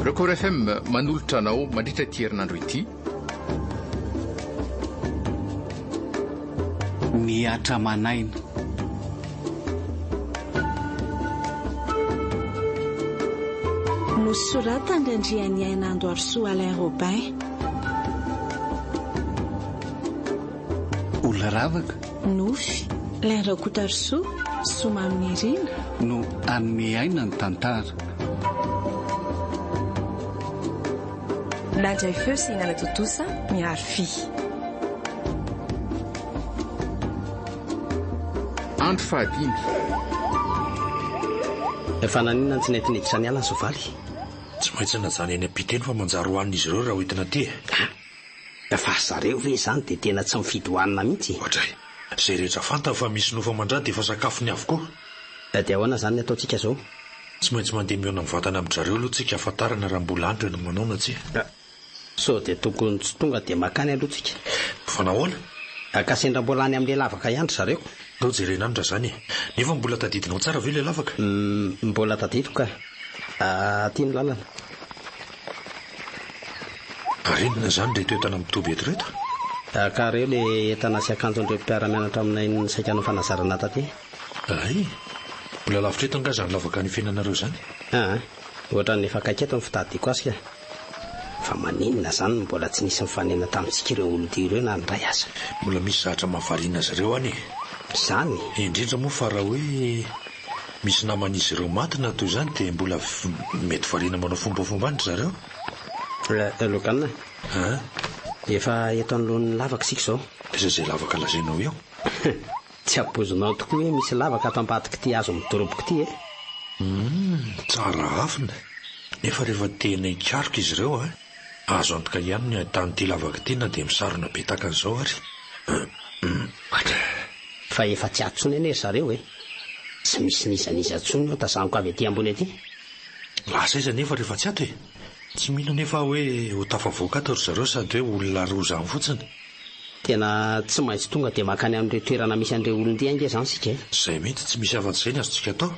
Record FM manolotra anao mandritra ity herinandro ity. Mihatra aman'aina. Nosoratan-dRandrianiaina Andoarisoa Alain Robin. Olona ravaka. Nofy, Alain Rakotoarisoa, Soamaminirina. No hanome aina ny tantara. Nandray feo sy nanatontosa Mirary Fy. Andro fahadimy. Fa naninona no tsy nety niditra niala ny soavaly? Tsy maintsy najanona eny am-pita eny fa manjary hohanin'izy ireo raha hoentina aty e. Ah! Fa zareo ve izany dia tena tsy mifidy hohanina mihitsy e? Oadray! Izay rehetra fantany fa misy nofo aman-dra dia efa sakafony avokoa. Dia ahoana izany ny ataontsika izao? Tsy maintsy mandeha mihaona mivantana amin-dry zareo aloha tsika hahafantarana raha mbola any ireo namanao na tsia. Sao dia tokony tsy tonga dia mankany aloha tsika? Fa nahoana? Ka sendra mbola any amin'ilay lavaka ihany ry zareo. Ndao jerena any raha izany e! Nefa mbola tadidinao tsara ve ilay lavaka? Mbola tadidiko ka. Aty ny lalana. Ary inona izany ireto entana mitoby eto ireto? Ka ireo ilay entana sy akanjon'ireo mpiara-mianatra aminay saika hanao fanazarana taty. Hay! Mbola lavitra eto angaha izany lavaka nifenanareo izany? Aa! Ohatran'ny efa akaiky eto ny fitadiako azy ka! Fa maninona izany no mbola tsy nisy nifanena tamintsika ireo olon-dia ireo na ny iray aza? Mbola misy zavatra mahavariana azy ireo any e! Izany? Indrindra moa fa raha hoe misy naman'izy ireo maty na toy izany dia mbola mety variana manao fombafomba any ry zareo. Logan a! Aa! Efa eto anoloan'ny lavaka isika izao. Aiza izay lavaka lazainao eo? Tsy ampoizinao tokoa hoe misy lavaka ato ambadik'ity hazo midoroboka ity e! Humm, tsara afina. Nefa rehefa tena hikaroka izy ireo an, azo antoka ihany ny ahitany ity lavaka ity na dia misarona be tahaka an'izao ary. Humm. Fa efa tsy ato intsony anie ry zareo e! Tsy misy n'iza n'iza intsony eo tazaniko avy aty ambony aty. Lasa aiza anefa rehefa tsy ato e? Tsy mino anefa aho hoe ho tafavoaka ato ry zareo sady hoe olona roa izany fotsiny. Tena tsy maintsy tonga dia mankany amin'ireo toerana misy an'ireo olon-dia ange izany isika e! Izay mihitsy, tsy misy afa-tsy izay ny azontsika atao.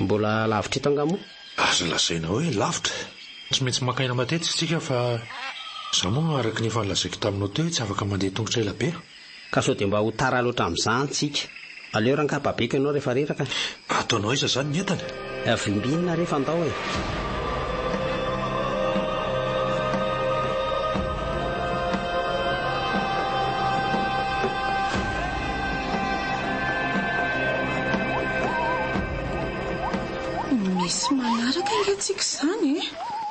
Mbola lavitra eto angaha moa? Azo lazaina hoe lavitra. Tsy maintsy maka aina matetika isika fa izaho moa araka ny efa nolazaiko taminao teo hoe tsy afaka mandeha tongotra ela be. Ka sao dia mba ho tara loatra amin'izany tsika. Aleo rangaha babeko ianao rehefa reraka. Ataonao aiza izany ny entana? Vimbinina re fa ndao e! Misy manaraka ange tsika izany e!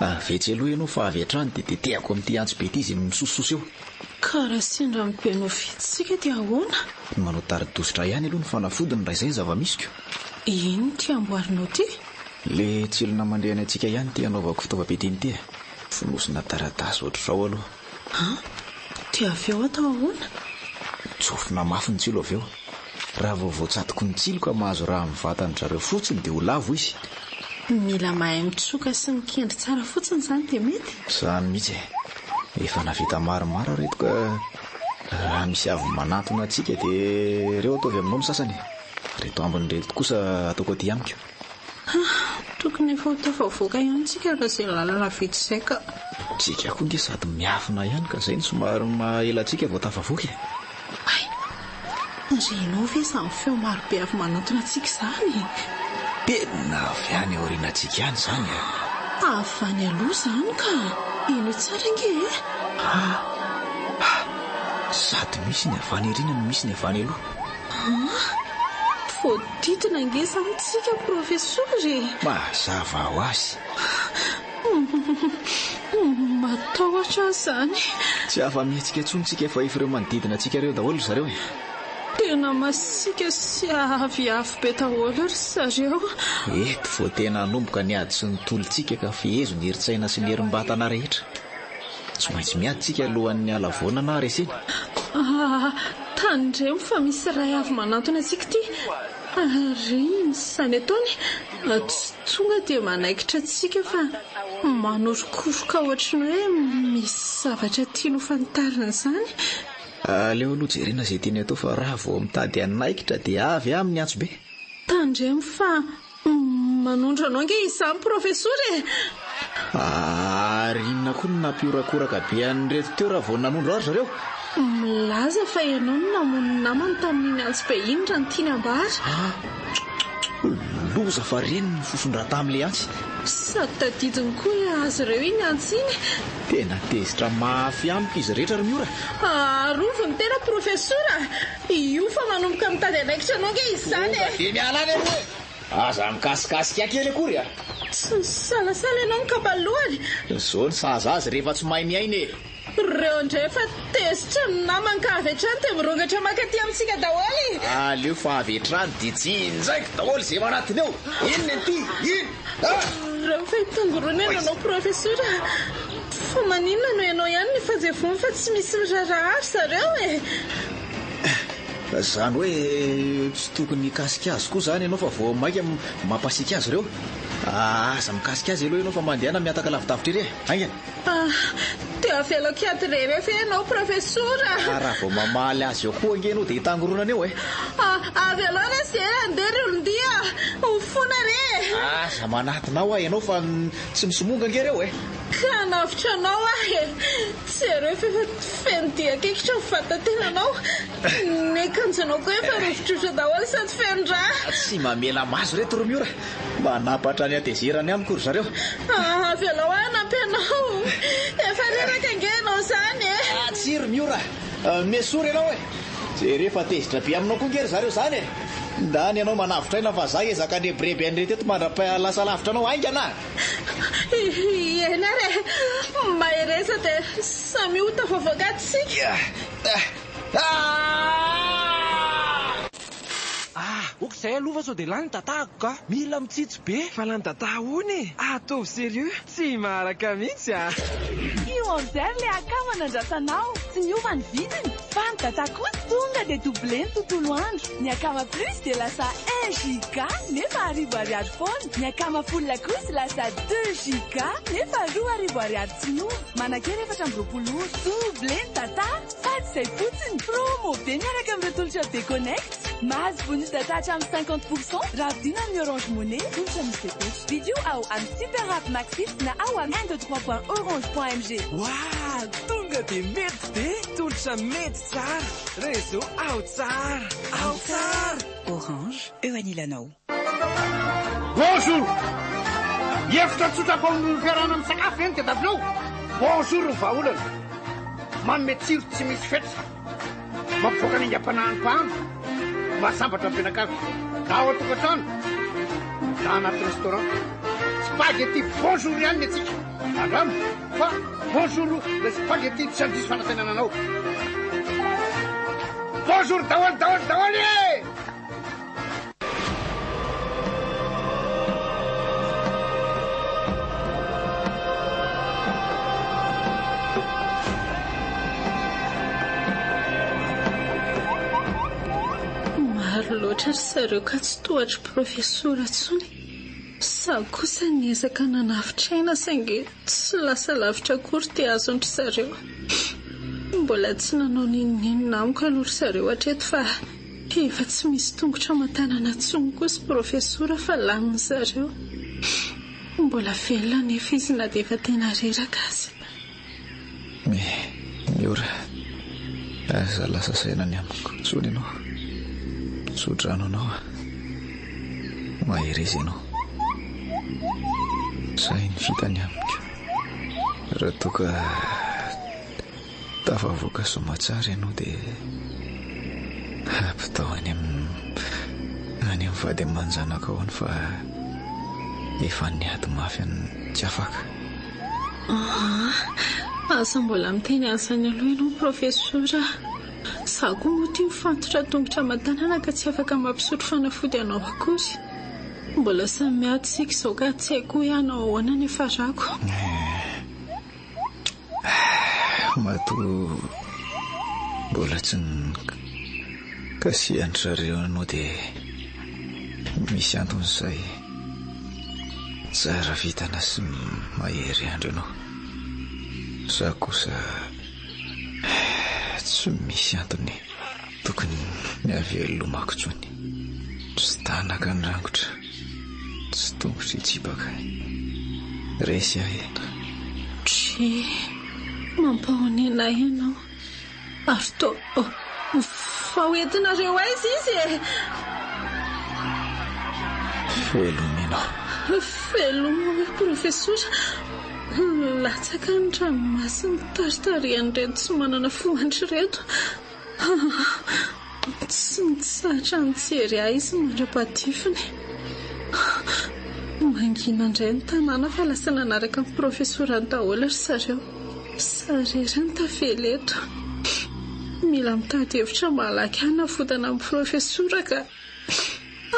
Avetsy aloha ianao fa avy hatrany dia tetehako amin'ity antsy be ity izay misosososo eo. Ka raha sendra amin'i Benovidy isika dia ahoana? Ny manao tari-dositra ihany aloha ny fanafodiny raha izay ny zava-misy ko. Inn ity amboarinao ity? Le tsilo namandrihana antsika ihany ity anaovako fitaovam-piadiana ity e. Fonosina taratasy ohatr'izao aloha. An! Dia avy eo atao ahoana? Tsofina mafy ny tsilo avy eo. Raha vao voatsatoko ny tsilo ka mahazo rà amin'ny vatan-dry zareo fotsiny dia ho lavo izy. Mila mahay mitsoka sy mikendry tsara fotsiny izany dia mety? Izany mihitsy e. Efa nahavita maromaro aho ireto ka raha misy avy manantona antsika dia ireo ataovy aminao ny sasany e. Ireto ambiny ireto kosa ataoko aty amiko. Tokony efa ho tafavoaka ihany tsika raha izay lalana vita izay ka. Tsika koa nge sady miafina ihany ka izay no somary maha ela antsika vao tafavoaka e. Hay! Renao ve izany feo marobe avy manantona antsika izany e? Tena avy any aorianantsika any izany e! Avy any aloha izany ka! Henoy tsara ange e! Ha! Ha! Sady misy ny avy any aoriana no misy ny avy any aloha. An! Voadidina ange izany tsika Profesora e! Mazava ho azy. Matahotra aho izany. Tsy afa-mihetsika intsony tsika fa efa ireo manodidina antsika ireo daholo ry zareo e. Tena masiaka sy aviavy be daholo ry zareo. Eto vao tena hanomboka ny ady sy ny tolontsika ka fehezo ny herin-tsaina sy ny herim-batana rehetra. Tsy maintsy miady tsika alohan'ny halavoana na haresena. Ah, tandremo fa misy iray avy manantona antsika ity. Ary izany ataony, tsy tonga dia manaikitra antsika fa manorokoroka ohatry ny hoe misy zavatra tiany ho fantarina izany. Aleo aloha jerena izay tiany atao fa raha vao mitady hanaikitra dia avy aminy antso be. Tandremo fa manondro anao ange izany Profesora e! Ary inona koa no nampiorakoraka be an'ireto teo raha vao nanondro ahy ry zareo? Milaza fa ianao no namono ny namany tamin'iny antsy be iny raha ny tiany ambara. Ah! Loza fa reny ny fofon-dra tamin'ilay antsy. Sady tadidiny koa hoe azy ireo iny antsy iny. Tena tezitra mafy amiko izy rehetra ry Miora. Arovy ny tena Profesora! Io fa manomboka mitady andraikitra anao ange izy izany e! Tonga dia miala any aloha e! Aza mikasikasika kely akory a! Tsy misalasala ianao mikapa lohany. Zao ny sahaza azy rehefa tsy mahay miaina e! Reo ndray fa tezitra ny namany ka avy hatrany dia mirongatra mankaty amintsika daholo e! Aleo fa avy hatrany dia jinjaiko daholo izay manatona eo! Inona ity? Ino? Ah! Reo fa hitongorona ianao profesora a! Fa maninona no ianao ihany no ifanjevoany fa tsy misy miraharaha ry zareo e! Izany hoe tsy tokony hikasika azy koa izany ianao fa vao mainka mampasiaka azy ireo. Aza mikasika azy aloha ianao fa mandehana mihataka lavidavitra ery e! Haingana! Ah, dia avelako hiady irery eo ve ianao Profesora? Ah, raha vao mamaly azy eo koa ange ianao dia hitangoronana eo e! Ah, avelao re ze handeha ry olon-dia! Ho fona re e! Aza manatona ao aho ianao fa tsy misomonga ange ireo e! Ka hanavotra anao aho e! Jereo fa efa feno dian-kekitra ny vatan-tenanao. Ny akanjonao koa efa rovidrovitra daholo sady feno rà. Tsy mamela maso ireto ry Miora. Manampatra ny hatezerany amiko ry zareo. Avelao aho hanampy anao. Efa reraka ange ianao izany e! Tsia ry Miora. Miesora ianao e! Jereo fa tezitra be aminao koa ange ry zareo izany e! Ndany ianao manavotra aina fa za hiezaka handrebireby an'ireto eto mandra-pahalasa lavitra anao haingana! Eny ary e! Mahereza dia samia ho tafavoaka tsika! Ah! Ok izay aloha fa sao dia lany datahako ka! Mila mitsitsy be! Fa lany data ahoana e? Ataovy sérieux! Tsy maharaka mihitsy a! Io amin'izay ry le akama nandrasanao, tsy miova ny vidiny fa ny data kosa tonga dia doubler ny tontolo andro. Ny akama plus dia lasa un giga nefa arivo ariary foana, ny akama full kosa lasa deux giga nefa 2000 ariary tsy miova. Manan-kery 24 ora. Doubler ny data fa tsy izay fotsiny, promo be miaraka amin'ireo tolotra be connect. Mahazo bonus data hatramin'ny 50 pour cent raha vidiana amin'ny Orange Money, tolotra misy fepetra. Vidio ao amin'ny Super App Maxit na ao amin'ny un deux trois point orange point mg. Waah! Tonga dia mety be! Tolotra mety tsara! Réseau ao tsara! Ao tsara! Orange, eo anilanao. Bonjour! Hevitra tsotra vao ny fiarahana misakafo ve no tadiavinao? Bonjour ny vahaolana. Manome tsiro tsy misy fetra. Mampivoaka ny aingam-panahin'ny mpahandro. Mahasambatra ny mpianakavy. Na ao an-tokantrano na anaty restaurant. Spaghetti bonjour ihany ny antsika. Andramo fa bonjour ilay spaghetti tsy handiso fanantenana anao. Bonjour daholo daholo daholo e! Maro loatra ry zareo ka tsy tohatry profesora intsony. Izaho kosa niezaka nanavotra aina saingy tsy lasa lavitra akory ity azon-dry zareo. Mbola tsy nanao n'inon'inona amiko aloha ry zareo hatreto fa Efa tsy misy tongotra aman-tanana intsony kosa Profesora fa lanin'ny zareo. Mbola velona anefa izy na dia efa tena reraka aza. Mi, Miora, aza lasa saina ny amiko intsony ianao. Tso-drano anao aho. Mahereza ianao. Izay ny vita ny amiko. Raha toa ka Tafavoaka soamatsara ianao dia ampitao any amin'ny any amin'ny vady aman-janakao any fa efa niady mafy any tsy afaka. Ah, aza mbola miteny an'izany aloha ianao Profesora. Izaho koa moa ity mifatotra tongotra aman-tanana ka tsy afaka mampisotro fanafody anao akory. Mbola samy miady isika izao ka tsy haiko hoe hanao ahoana ny hiafarako. Eh. Matoa mbola tsy nikasihan-dry zareo anao dia misy antony izay. Tsara vintana sy mahery andro ianao. Izaho kosa tsy misy antony tokony havelomako intsony. Tsy tanaka ny rangotra, tsy tongotra hitsipaka. Resy aho e. Dry, mampahonena ahy ianao. Ary toa fa ho entinareo aiza izy e? Veloma ianao. Veloma hoy Profesora. Latsaka ny ranomasina taritarihan'ireto tsy manana fo andry ireto. Tsy nitsahatra nijery ahy izy mandra-pahatifiny. Mangina indray ny tanàna fa lasa nanaraka ny profesora daholo ry zareo. Za irery no tavela eto. Mila mitady hevitra malaky hanavotana ny profesora ka.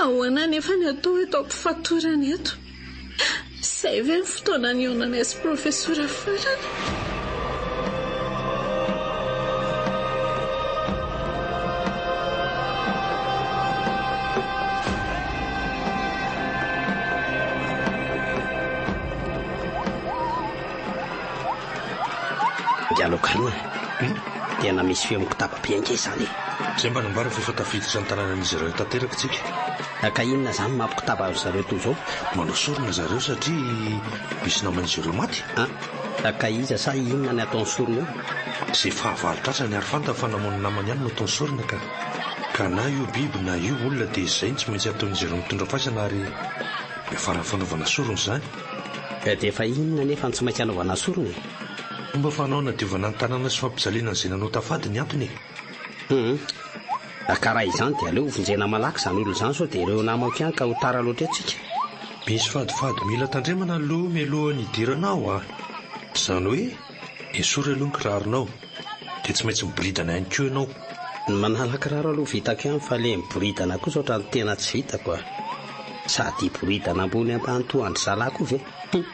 Ahoana anefa ny atao eto am-pifatorana eto? Izay ve ny fotoana nihaonanay sy Profesora farany? Dialogue e! Tena misy feo mikotaba be ange izany e! Izay mba nambara fa efa tafiditra ny tanànan'izy ireo tanteraka isika. Ka inona izany mampikotaba azy zareo toy izao? Manao sorona zareo satria misy naman'izy ireo maty. An! Ka iza sa inona ny ataony sorona eo? Izay fahavalo tratrany ary fantany fa namono ny namany ihany no ataony sorona ka. Ka na io biby na io olona dia izay no tsy maintsy ataon'izy ireo mitondra faisana ary miafara ny fanaovana sorona izany. Dia fa inona anefa no tsy maintsy anaovana sorona e? Fomba fanao hanadiovana ny tanàna sy fampijaliana an'izay nanota fady ny antony e! Hum. Ka raha izany dia aleo hovonjena malaky izany olona izany sao dia ireo namako ihany ka ho tara loatra eto tsika. Misy fadifady mila tandremana aloha mialohan'ny hidirana ao a! Izany hoe, esory aloha ny kiraronao, dia tsy maintsy miboridana ihany koa ianao. Ny manala kiraro aloha vitako ihany fa le miboridana kosa ohatran'ny tena tsy vitako a! Sady hiboridana ambony ambany toa an-dry zalahy koa ve? Hum!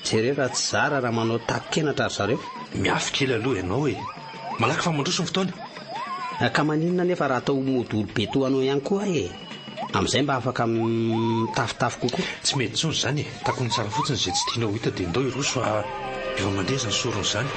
Jereo raha tsy zara raha manao tako-kenatra ry zareo. Miafy kely aloha ianao e! Malaky fa mandroso ny fotoana. Ka maninona anefa raha atao mody olobe toa anao ihany koa aho e? Amin'izay mba afaka mitafotafo kokoa. Tsy mety intsony izany e! Takony tsara fotsiny izay tsy tianao ho hita dia ndao hiroso fa efa mandeha izany sorona izany.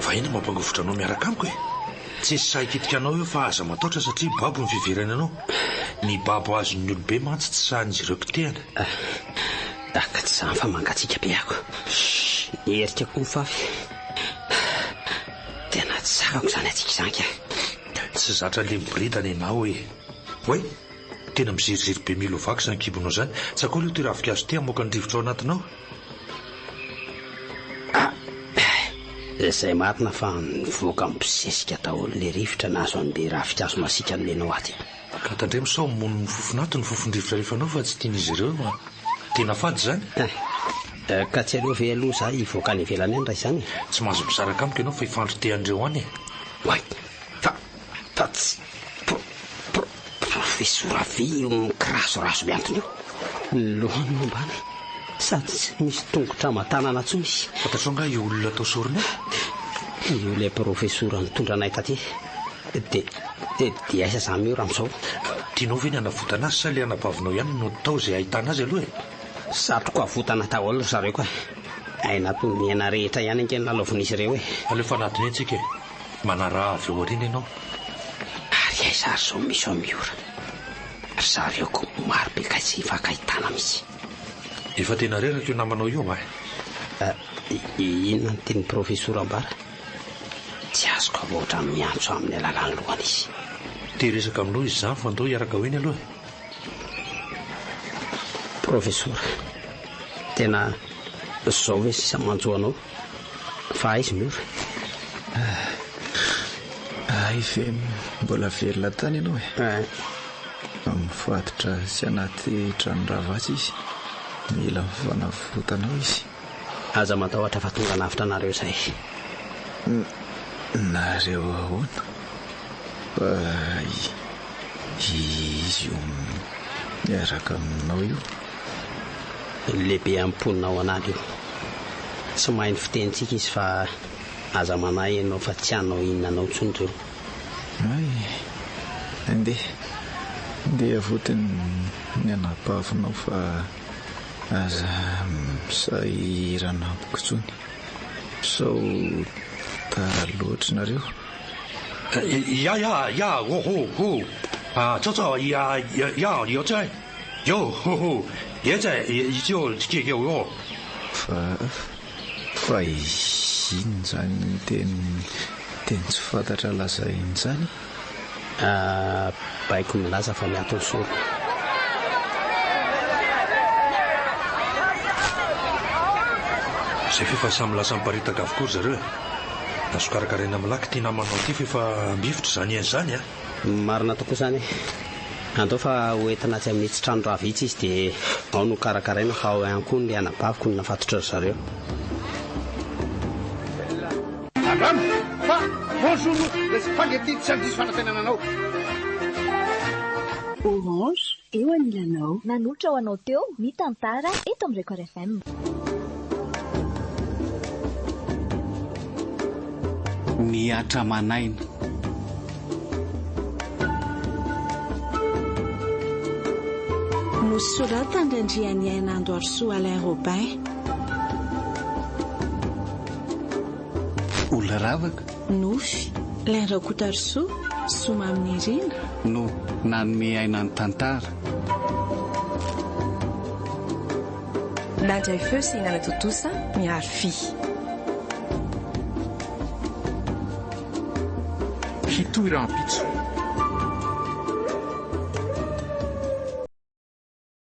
Fa inona mampangovitra anao miaraka amiko e? Tsy hisy sahy hikitika anao eo fa aza mataotra satria babo ny fiheverany anao. Ny babo azon'ny olobe mantsy tsy sahin'izy ireo kitehana. Daka tsy izany fa mangatsiaka be ako. Ny herika koa mifafy. Tena tsy zakako izany hatsiaka izany ka. Tsy zatra le miboridana ianao e. Oay! Tena miziriziry be mila ho vaky izany kibonao izany. Tsy akory io ity ravinkazo ity hamoaka ny rivotra ao anatinao. Ah! Izay marina fa nivoaka mibosesika daholo ilay rivotra nahazo an'ilay ravinkazo masiaka nomenao ahy teo. Ka tandremo sao hamono ny fofona ato ny fofon-drivotra alefanao fa tsy tian'izy ireo no tena fady izany. Eh! Ka tsy aleo ve aloha izaho hivoaka any ivelany any raha izany e? Tsy mahazo misaraka amiko ianao fa hifandrotehan'ireo any e! Oay! Fa, fa tsy pro, pro, profesora ve io mikirazorazo mihantona io? Ny lohany no ambany, sady tsy misy tongotra aman-tanana intsony izy. Fantatrao angaha io olona atao sorona io? Io ilay profesora nitondra anay taty. Dia, dia, dia aiza izany io raha amin'izao? Tianao ve ny hanavotana azy sa ilay anabavinao ihany no atao izay hahitana azy aloha e? Satriko havotana daholo ry zareo ka. Aina toy ny hena rehetra ihany ange no lalaovin'izy ireo e. Aleo fanadino eny tsika e. Manaraha avy eo aoriana ianao. Ary aiza ary izao misy ao Miora? Ry zareo koa maro be kay tsy hifankahitana mihitsy. Efa tena reraka io namanao io eh. Inona no tian'ny profesora ambara? Tsy azoko avy ohatran'ny miantso amin'ny alalan'ny lohany izy. Te hiresaka aminao izy izany fa ndao hiaraka ho eny aloha e. Profesora, tena izao ve sisa manjo anao? Fa aiza Miora? Hay ve mbola velona tany ianao e? Eh. Mifatotra sy anaty trano rava atsy izy. Mila fanavotana ao izy. Aza matahotra fa tonga hanavotra anareo izahay. Nareo ahoana? Fa izy io miaraka aminao io. Lehibe amin'ny mponina ao an'ala io. Tsy mahay ny fitenintsika izy fa aza manahy ianao fa tsy hanao inona anao intsony ireo. Hay, andeha, andeha avoty ny anabavinao fa aza misahirana amiko intsony. Sao tara loatra nareo? Ya ya ya ho ho ho ah 走走呀呀呀有在有ho ho 也在也就这个哟。 Fa fa inona izany teny teny tsy fantatra lazainy izany? Ah, baiko milaza fa miato ny sorona. Izay f'efa samy lasa miparitaka avokoa ry zareo e. Azo karakaraina milaky ity namanao ity f'efa ambivitra izany aina izany a. Marina tokoa izany e. Andao fa ho entina atsy amin'itsy trano rava itsy izy dia ao no karakaraina fa ao ihany koa ny anabaviko no nafatotra ry zareo. Andramo fa bonjour ilay spaghetti tsy handiso fanantenana anao. Orange, eo anilanao. Nanolotra ho anao teo ny tantara eto amin'ny Record FM. Mihatra aman'aina. Nosoratan-dRandrianiaina Andoarisoa Alain Robin. Olona ravaka. Nofy, Alain Rakotoarisoa, Soamaminirina. No nanome aina ny tantara. Nandray feo sy nanatontosa Mirary Fy. Hitohy rahampitso.